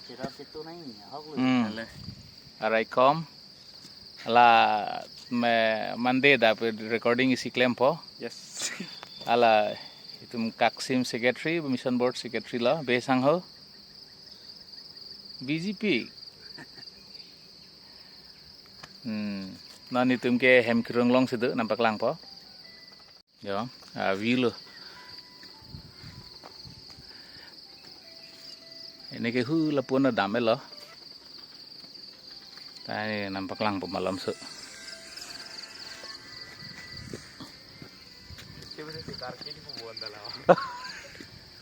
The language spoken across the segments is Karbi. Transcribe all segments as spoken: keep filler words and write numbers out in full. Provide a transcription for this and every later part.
Sira situ nai ni, ahok lu. Hmm. Ale. Arai kom. Ala me Monday dak recording isi klempo. Yes. Ala itum Kaksim secretary, mission board secretary lo, Besang ho. B J P. Hmm. Non itum ke hem kerung alongsi do, nangpaklangpo. Jo, ah, view lo. Ini ke hu lapu-an dam-et lo. Ta nangpaklangpo malomso.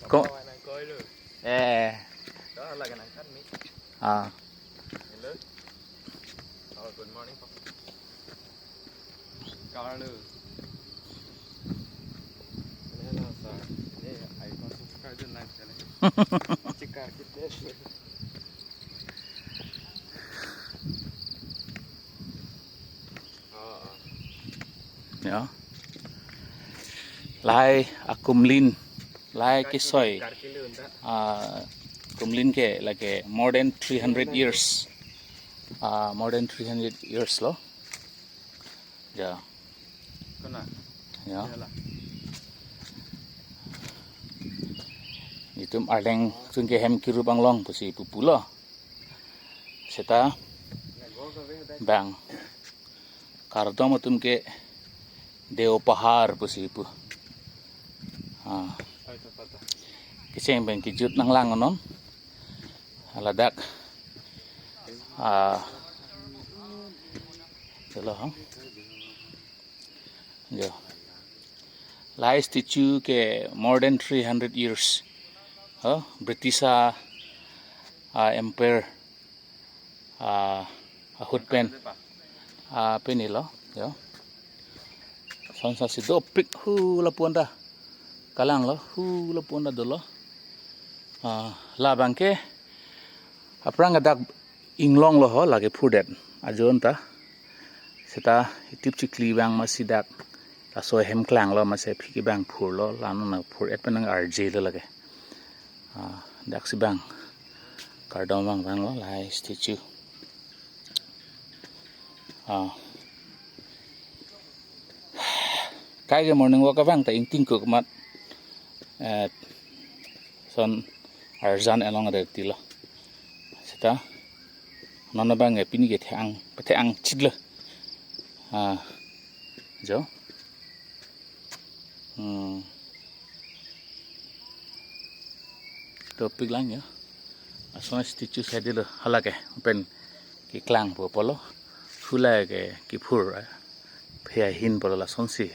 Ko, eh. Ah. Hello. Oh, good morning, Papa. Carlo. Hello, sir. Hey, I want to subscribe to live channel. Chikar kit de. Oh, oh. Ya. Lahai akumlin. Lahai kesoi. Karkile unta. Ah, kumlin ke lake more than three hundred years. Ah, more than three hundred years lo. Ja. Kona. Ya. Yala. Itum arleng sungke hem kirup anglong pusi pupulo. Seta bang kardom atum ke Deo Pahar pusi pu. Ah. Kecheng pen kejut nanglang non. Ladak. Ah. Chalo, ha? Jo. Lahai statue ke more than three hundred years. Ha? British a, a empire, a, ahut pen. A, pen ilo, jo. Sonsa si dopik hu lapu-an ta. Kalanglo, hu lapu-an ta dolo. A, labang ke aphrang dak inglong lo ho lake phurdet ajon ta. Seta itip chikli bang masi dak laso hem klanglo masi aphi ke bang phurlo, la non phur-et pen nang arje lo lake. Ah, dak si bang kardom vang vanglo lahai statue. Ah. Kai ke morning walk abang ta ingting ko kemat. Eh, son arjan along ada tilo. Seta non abang ke pini ke the-ang, the-ang chitlo. Ah, jo. Hmm. Dopik lang ya. Lason statue side lo halake pen keklangpo pulo. Hulai ke kephur, eh, phe ahin pulo lasonsi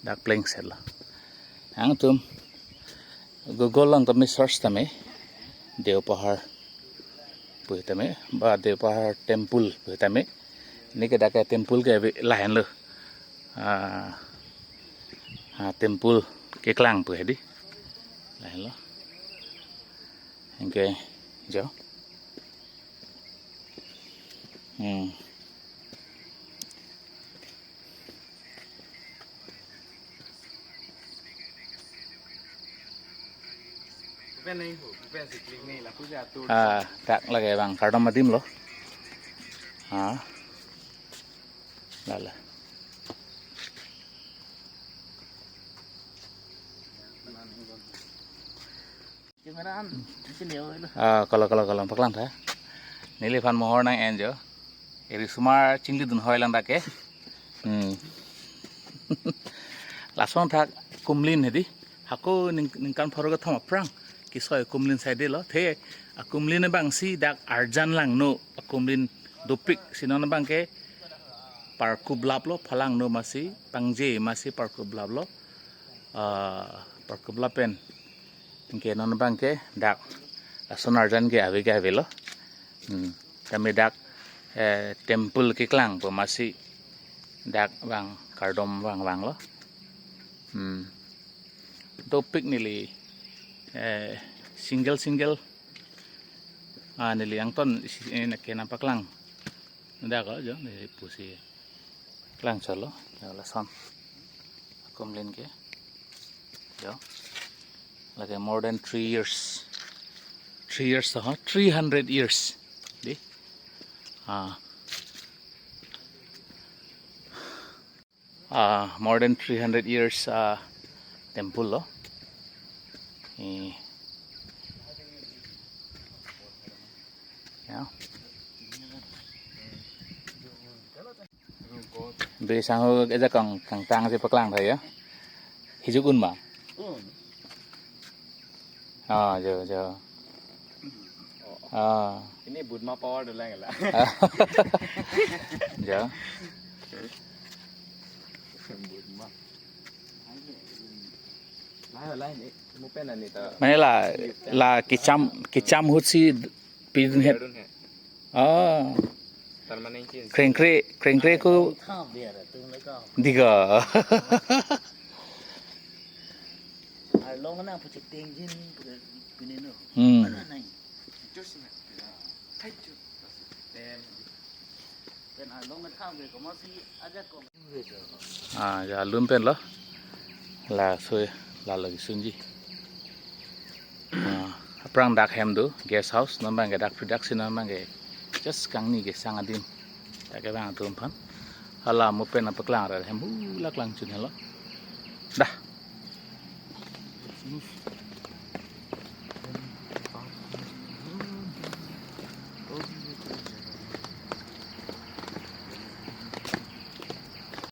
dak plengset lo. Nangtum Google along tame search tame Deo Pahar pu tame ba Deo Pahar temple pu tame. Neli ke dak ke temple ke ave lahenlo. Ah, ah, temple keklang pu hedi. Lahenlo. Anke jo. Hmm. Ah, dak lake bang kardom adim lo. Ah. Lala. Ah, kolo, kolo, kolo, paklang tha. Neliphan mohor nang-en jo. Eri sumar chinglidun hoi lang dak ke. Hmm. Lason thak kumlin hedi. Hako ning, ningkan pharo kethom aphrang kesoi akumlin side lo. The akumlin abang si dak arjan langno akumlin dopik si non abang ke parkup lap lo, phalangno masi pangje masi parkup lap lo. Ah, parkup lap pen. Anke non abang ke dak lason arjan ke ave ke avelo. Hmm. Tame dak, eh, temple keklang pu masi dak bang kardom vang vanglo. Hmm. Dopik neli, eh, single single. Ah, neli angton isi, eh, neke nangpaklang. Dak ko jo neli pusi klangchotlo, jo lason. Akumlin ke. Jo. Lake more than three years. Three years to, huh? Three hundred years. Di? Ah. Ah, more than three hundred years, ah, temple lo. Eh. Ya. Beri sangho ajakong kangtang si paklang tha ya. Hijuk un ma. Ah, jo, jo. Ah. Ini Budma power dolang la. Jo. Budma. Lain, lain, eh, mo pen ani ta. Mane la, la kecham, kecham ahut si pidun het. Pidun het. Ah. Permanent change. Krengkre, krengkre ko. Tha biar tu mereka. Diga. Arlong na puchit tengjin pune no. Hmm. Mana nai. Terus na. Hai tu. Tem. Pen arlong na tham ke komo si ajakong. Ah, ya, lun pen lo. Laso, lalo kesunji. Ah, aphrang dak hem do, guest house, non abang ke dak production non abang ke just kangni kesang adim. Dak ke abang atum aphan. Hala mo pen apaklang ra hem hu la klang chun helo. Dah.